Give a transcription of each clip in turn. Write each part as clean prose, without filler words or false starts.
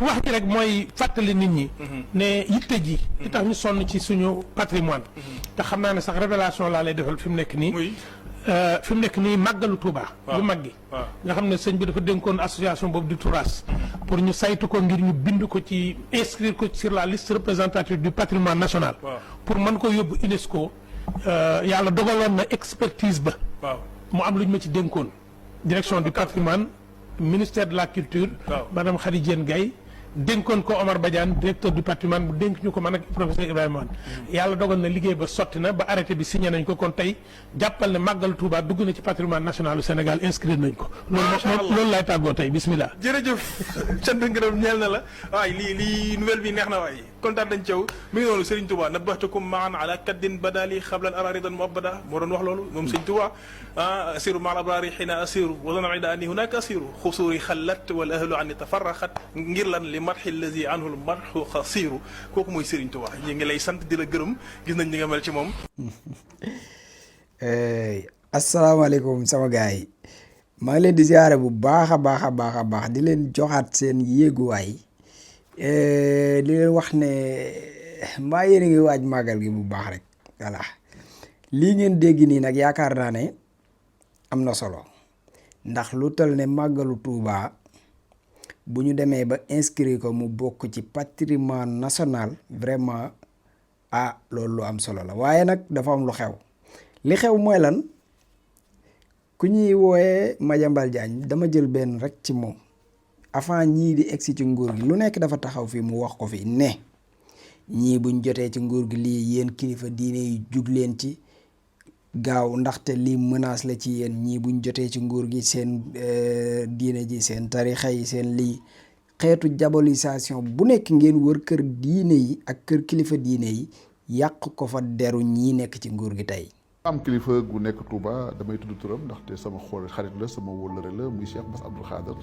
wax ji rek mooy fàttali nit ñi. ne yitte ji. li tax ñu sonn ci suñu patrimoine. te xam naa ne sax révélation laa lay defal fi mu nekk nii. fi mu nekk nii màggalu Touba. bu mag gi. nga xam ne sëñ bi dafa dénkoon association boobu di Touras. pour ñu saytu ko ngir ñu bind ko ci inscrire ko sur la liste représentative du patrimoine national. pour mën ko yóbbu UNESCO. yàlla dogaloon na expertise ba. mu am lu ñu ma ci dénkoon. direction du patrimoine ministère de la culture. madame Khady Diène Gaye dénkoon ko Omar Badiane directeur du patrimoine bu dénk ñu ko man ak professeur Ibrahima Wane. yàlla dogal na liggéey ba sotti na ba arrêté bi signé nañ ko kon tey jàppal ne màggal Touba dugg na ci patrimoine national du Sénégal inscrire nañ ko. loolu laay tàggoo tey bismillah. jërëjëf cant ngërëm ñeel na la waay lii nouvelle bi neex na waay kontaan nañ ci yow mi ngi noonu Serigne Touba nabbahtukum maan ala kaddin badali xablan araridan muabada moo doon wax loolu moom Serigne Touba asiru maal abrari xina asiru wa dana ida ani hunaka asiru xusuuri xallat wal ahlu anni tafarraxat ngir lan li marxi allazi anhu l marxu xasiru kooku mooy Serigne Touba ñu ngi lay sant di la gërëm gis nañ ni nga mel ci moom. asalaamaaleykum sama gars yi maa ngi leen di ziare bu baax a baax a baax a baax di leen joxaat seen yéeguwaay di leen wax ne mbaa yéen a ngi waaj màggal gi bu baax rek voilà lii ngeen dégg nii nag yaakaar naa ne am na solo ndax lu tal ne màggalu Touba bu ñu demee ba inscrire ko mu bokk ci patrimoine national vraiment loolu lu am solo la waaye nag dafa am lu xew li xew mooy lan ku ñuy wooyee Madiambal Diagne dama jël benn rek ci moom avant ñii di egsi ci nguur gi lu nekk dafa taxaw fii mu wax ko fi ne ñii buñ jotee ci nguur gi lii yéen kilifa diine yi jug leen ci gaaw ndaxte lii menace la ci yéen ñii buñ jotee ci nguur gi seen diine ji seen tarixa yi seen lii xeetu diabolisation bu nekk ngeen wër kër diine yi ak kër kilifa diine yi yàq ko fa deru ñii nekk ci nguur gi tey. am kilifa gu nekk Touba damay tudd turam ndaxte sama xarit la sama wóllëre la muy Cheikh Bass Abdou Khadre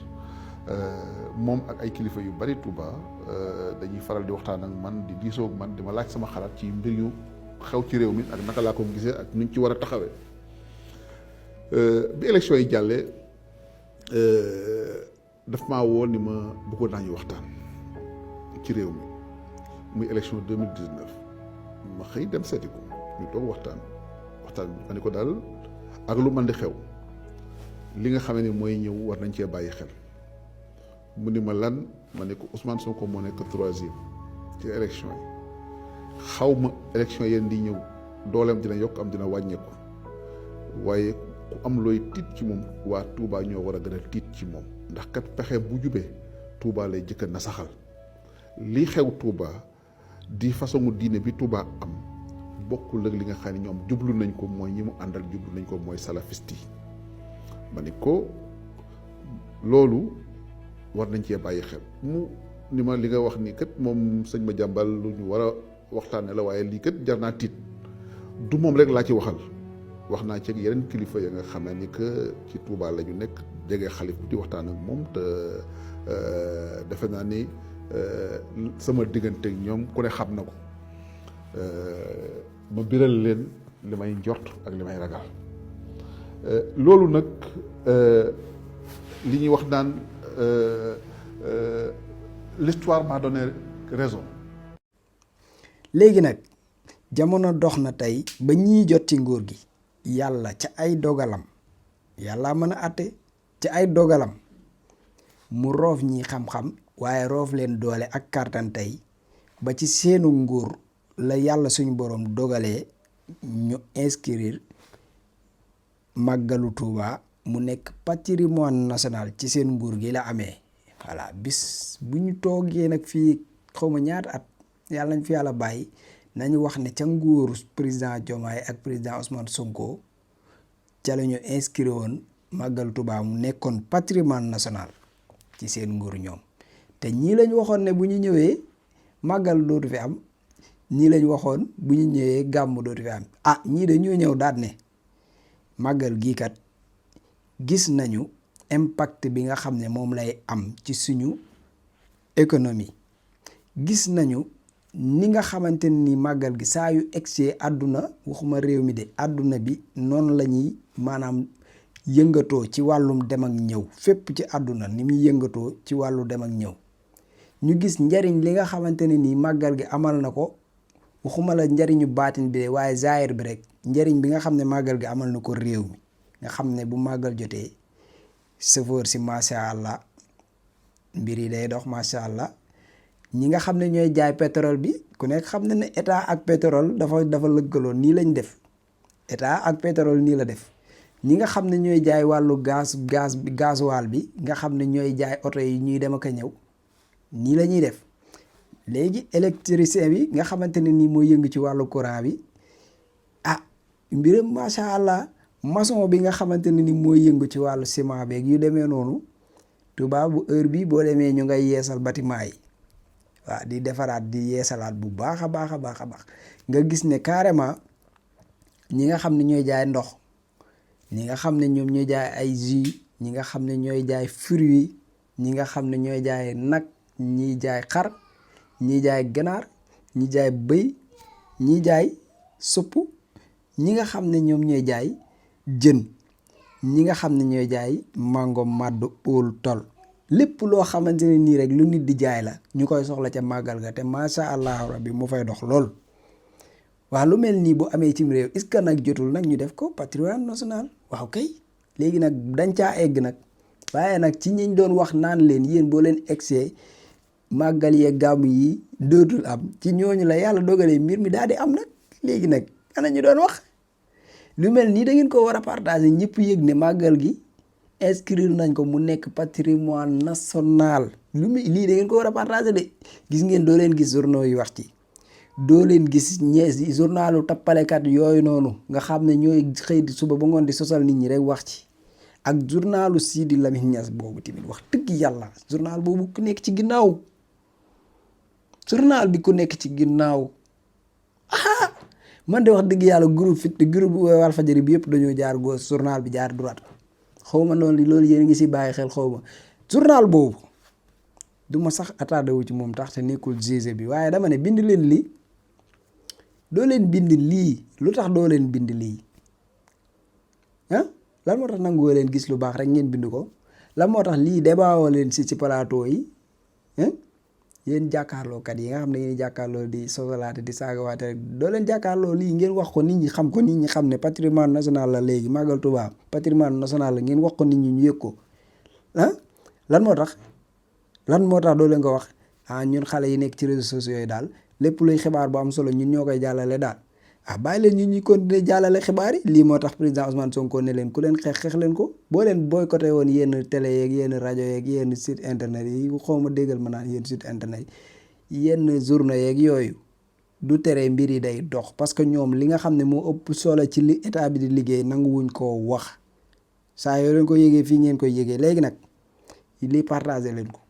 moom ak ay kilifa yu bari Touba dañuy faral di waxtaan ak man di diisoo ak man di ma laaj sama xalaat ci mbir yu xew ci réew mi ak naka laa ko gisee ak nuñ ci war a taxawee bi élection yi jàllee daf maa woo ni ma bëggoon naa ñu waxtaan ci réew mi muy élection 2019 ma xëy dem seeti ko ñu toog waxtaan ma ne ko daal ak lu mën di xew li nga xamee ni mooy ñëw war nañ cee bàyyi xel mu ni ma lan ma ne ko Ousmane Sonko moo nekk 3e ci élection yi xaw ma élection yéen di ñëw dooleem dina yokk am dina wàññeeku waaye ku am looy tiit ci moom waa Touba ñoo war a gën a tiit ci moom ndax kat pexe bu jubee Touba lay jëkk na saxal li xew Touba di façon diine bi Touba am bokkul ak li nga xam ne ñoom jublu nañ ko mooy ñi mu àndal jublu nañ ko mooy salafiste yi ma ni ko loolu war nañ cee bàyyi xel mu ni ma li nga wax ni kat moom sëñ Madiambal lu ñu war a waxtaane la waaye lii kat jar naa tiit du moom rek laa ci waxal wax naa ci ak yeneen kilifa ya nga xam ne ni que ci Touba la ñu nekk jege xalif di waxtaan ak moom te defe naa ni sama diggante ak ñoom ku ne xam na ko ma biral leen li may njort ak li may ragal loolu nag li ñuy wax naan l'histoire m'a donné raison. léegi nag jamono dox na tey ba ñii jot ci nguur gi yàlla ca ay dogalam yàlla mën a àtte ca ay dogalam mu roof ñi xam-xam waaye roof leen doole ak kàttan tey ba ci seenu nguur la yàlla suñu borom dogalee ñu inscrire màggalu Touba mu nekk patrimoine national ci seen nguur gi la amee voilà bis bu ñu toogee nag fii xawma ñaata at yàlla nañ fi yàlla bàyyi nañu wax ne ca nguur président Diomaye ak président Ousmane Sonko ca la ñu inscrire woon màggalu Touba mu nekkoon patrimoine national ci seen nguur ñoom te ñii lañ waxoon ne bu ñu ñëwee màggal dootu fi am ñii lañ waxoon bu ñu ñëwee gàmm dootu fi am ñii dañoo ñëw daal ne màggal gii kat gis nañu impact bi nga xam ne moom lay am ci suñu économie gis nañu ni nga xamante ni màggal gi saa yu egsee àdduna waxuma réew mi de àdduna bi noonu la ñuy maanaam yëngatoo ci wàllum dem ak ñëw fépp ci àdduna ni muy yëngatoo ci wàllu dem ak ñëw ñu gis njariñ li nga xamante ne nii màggal gi amal na ko waxuma la njariñu baatin bi de waaye zaahir bi rek njariñ bi nga xam ne màggal gi amal na ko réew mi nga xam ne bu màggal jotee chauffeur si macha allah mbir yi day dox macha allah ñi nga xam ne ñooy jaay pétrole bi ku nekk xam ne ne état ak pétrole dafa lëkkaloo nii lañ def état ak pétrole nii la def ñi nga xam ne ñooy jaay wàllu gasoil bi nga xam ne ñooy jaay oto yi ñuy dem ak a ñëw nii la ñuy def léegi électricien bi nga xamante ne nii mooy yëngu ci wàllu courant bi mbiram macha allah maçon bi nga xamante ne ni mooy yëngu ci wàllu ciment beeg yu demee noonu Touba bu heure bi boo demee ñu ngay yeesal bâtiment yi waaw di defaraat di yeesalaat bu baax a baax a baax a baax nga gis ne carrément ñi nga xam ne ñooy jaay ndox ñi nga xam ne ñoom ñooy jaay ay jus ñi nga xam ne ñooy jaay fruits ñi nga xam ne ñooy jaay nag ñiy jaay xar ñi jaay ganaar ñi jaay bëy ñi jaay supp ñi nga xam ne ñoom ñooy jaay jën ñi nga xam ne ñooy jaay mango màdd óol tol lépp loo xamante ne nii rek lu nit di jaay la ñu koy soxla ca màggal ga te macha allah rabbi mu fay dox lool waaw lu mel nii bu amee cim réew est-ce que nag jotul nag ñu def ko patrimoine national waaw kay léegi nag dañ caa egg nag waaye nag ci ñiñ doon wax naan leen yéen boo leen egsee màggal yee gàmm yi dootul am ci ñooñu la yàlla dogalee mbir mi daal di am nag léegi nag ana ñu doon wax lu mel nii da ngeen ko war a partager ñëpp yëg ne màggal gi inscrire nañ ko mu nekk patrimoine national lii da ngeen ko war a partager de gis ngeen doo leen gis journaux yi wax ci doo leen gis ñees yi journalu tappalekat yooyu noonu nga xam ne ñooy xëy di suba ba ngoon di sosal nit ñi rek wax ci ak journalu Sidi Lamine Niass boobu tamit wax dëgg yàlla journal boobu ku nekk ci ginnaaw journal bi ku nekk ci ginnaaw man de wax dëgg yàlla groupe Walfadjri bi yëpp dañoo jaar gauche journal bi jaar droite xaw ma noonu loolu yéen a ngi si bàyyi xel xaw ma journal boobu du ma sax attardé wu ci moom tax te nekkul GG bi waaye dama ne bind leen lii doo leen bind lii lu tax doo leen bind lii lan moo tax nangoo leen gis lu baax rek ngeen bind ko lan moo tax lii débaawoo leen si ci plateau yi yéen jàkkaarlookat yi nga xam ne yéen jàkkaarloo di sosalaate di saagawaate rek doo leen jàkkaarloo lii ngeen wax ko nit ñi xam ko nit ñi xam ne patrimoine national la léegi màggal Tuubaa patrimoine national la ngeen wax ko nit ñi ñu yëg ko lan moo tax doo leen ko wax ñun xale yi nekk ci réseaux sociaux yi daal lépp luy xibaar bu am solo ñun ñoo koy jàllale daal bàyyi leen ñun ñuy continuer jàllale xibaar yi lii moo tax président Ousmane Sonko ne leen ku leen xeex leen ko boo leen boycotté woon yenn télé yeeg yenn rajo yeeg yenn site internet yi xaw ma déggal ma naan yenn site internet yi yenn journaux yeeg yooyu du tere mbir yi day dox parce que ñoom li nga xam ne moo ëpp solo ci li état bi di liggéey nanguwuñ koo wax saa yoo leen ko yëgee fii ngeen koy yëgee léegi nag lii partagé leen ko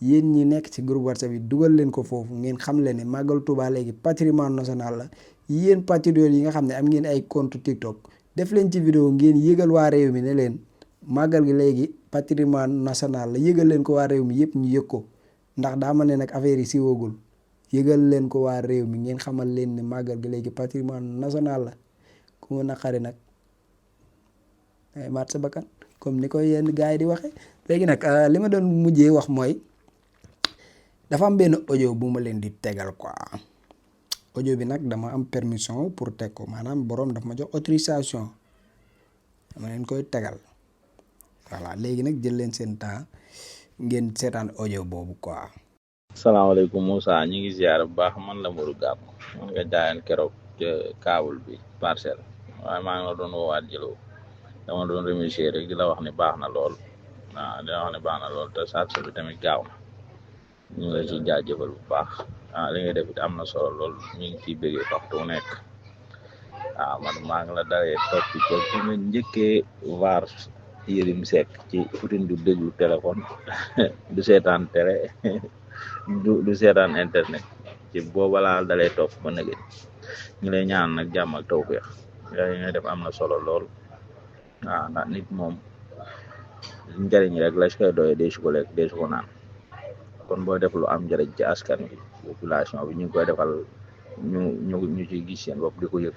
yéen ñi nekk ci groupe WhatsApp yi dugal leen ko foofu ngeen xam leen ne màggal Touba léegi patrimoine national la yéen patriotes yi nga xam ne am ngeen ay compte TikTok def leen ci vidéo ngeen yëgal waa réew mi ne leen màggal gi léegi patrimoine national la yëgal leen ko waa réew mi yëpp ñu yëg ko ndax daa ma ne nag affaire yi siiwagul yëgal leen ko waa réew mi ngeen xamal leen ne màggal gi léegi patrimoine national la ku mu naqari nag ay maat sa bakkan comme ni ko yenn gars yi di waxe léegi nag li ma doon mujjee wax mooy dafa am benn audio bu ma leen di tegal quoi audio bi nag dama am permission pour teg ko maanaam boroom daf ma jox autorisation dama leen koy tegal voilà léegi nag jël leen seen temps ngeen seetaan audio boobu quoi. salaamaaleykum Moussa ñu ngi ziar bu baax man la Modou Gàpp man nga jaayan keroog kaabul bi parcelle waaye maa ngi la doon woowaat jëloo dama doon remercier rek di la wax ne baax na lool waaw di la wax ne baax na lool te charge bi tamit gaaw na ñu ngi la ciy jaajëfal bu baax li ngay def it am na solo lool ñu ngi ciy bëggee waxtu wu nekk man maa ngi la daree topp ci fi nga njëkkee vaar Yérim Seck ci Poutine du déglu téléphone du seetaan télé du seetaan internet ci booba laa dalee topp ba nëgë ñu lay ñaan nag jàmm ak tawfeex yi ngay def am na solo lool ndax nit moom njariñ rek la su koy doyee dee su ko lekk dee su ko naan kon boo def lu am njariñ ci askan wi population bi ñu ngi koy defal ñu ci gis seen bopp di ko yëg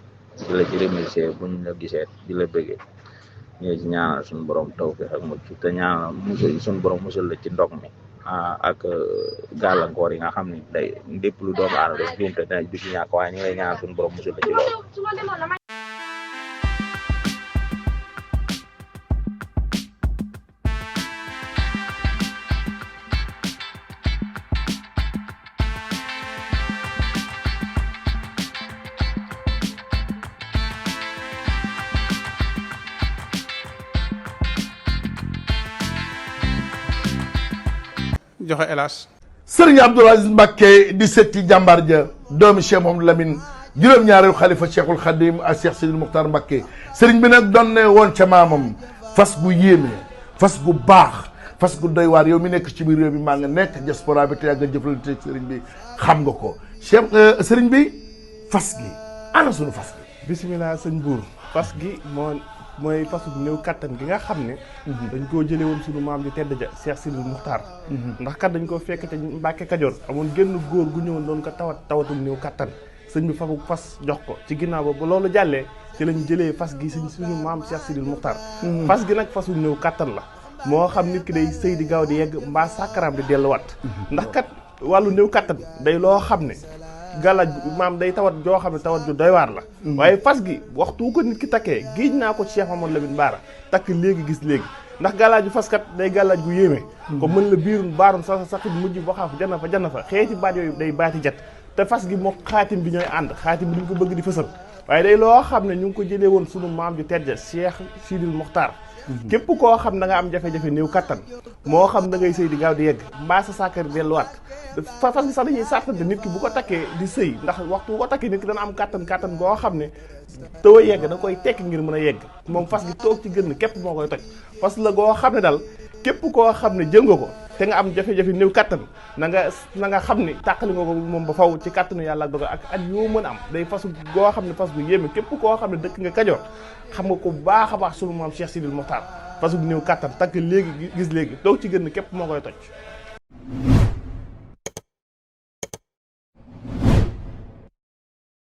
di la ci remercier bu ñu la gisee di la bëggee ñu ci ñaanal suñu borom tawfeex ak mucc te ñaanal musul suñu borom musul la ci ndog mi ak gàllankoor yi nga xam ni day lépp lu doomu aadama def juum te dina du ci ñàkk waaye ñu ngi lay ñaan suñu borom musul la ci loolu. joxe hélas sëriñ Abdoul Aziz Mbacké di setti jàmbaar ja doomi Cheikh Mouhamadou Lamine juróom-ñaareelu xalifa Cheikhul Khadim ak Cheikh Sidil Mukhtar Mbacké sëriñ bi nag doon ne woon ca maamam fas gu yéeme fas gu baax fas gu doy waar yow mi nekk ci biir réew bi maa nga nekk diaspora bi te yàgg nga jëflante sëriñ bi xam nga ko Cheikh sëriñ bi fas gi ana sunu fas gi. bisimilah sëñ buur fas gi mooy fasu néew kattan gi nga xam ne dañ koo jële woon sunu maam ji tedd ja Cheikh Sidil Muxtaar ndax kat dañ koo fekk te Mbàkke Kajoor amoon génn góor gu ñëwoon doon ko tawatum néew kattan sëñ bi fabu fas jox ko ci ginnaaw ba loolu jàllee ci lañ jëlee fas gi suñu maam Cheikh Sidil Muxtaar fas gi nag fasu néew kattan la moo xam nit ki day sëy di gaaw di yegg mbaa sàkkaraam di delluwaat ndax kat wàllu néew kattan day loo xam ne galaaj maam day tawat joo xam ne tawat ju doy waar la waaye fas gi waxtu ko nit ki takkee géej naa ko Cheikh Mamadou Lamine Bara takk léegi gis léegi ndax galaaju faskat day galaaj gu yéeme ko mën la biirun baarun sa saxit mujj ba xaaf jana fa xeeti baat yooyu day baati jet te fas gi moo xaatim bi ñooy ànd xaatim bi duñ ko bëgg di fësal waaye day loo xam ne ñu ngi ko jëlee woon sunu maam ju tedd Cheikh Sidil Muxtaar képp koo xam da nga am jafe-jafe néew kattan moo xam da ngay sëy di gaaw di yegg mbaa sa sàkkar delluwaat fas gi sax dañuy sartante nit ki bu ko takkee di sëy ndax waxtu bu ko takkee nit ki dana am kattan goo xam ne taw a yegg da koy tekki ngir mën a yegg moom fas gi toog ci gën képp moo koy toj fas la goo xam ne daal képp koo xam ne jël nga ko te nga am jafe-jafe néew kattan na nga xam ni tàqali nga ko moom ba faw ci kattanu yàlla ak dogal ak at yoo mën a am day fasu goo xam ne fas gu yéeme képp koo xam ne dëkk nga Kajoor xam nga ko baax a baax sunu maam Cheikh Sidil Muxtaar fasu gu néew kattan takk léegi gis léegi toog ci gën képp moo koy toj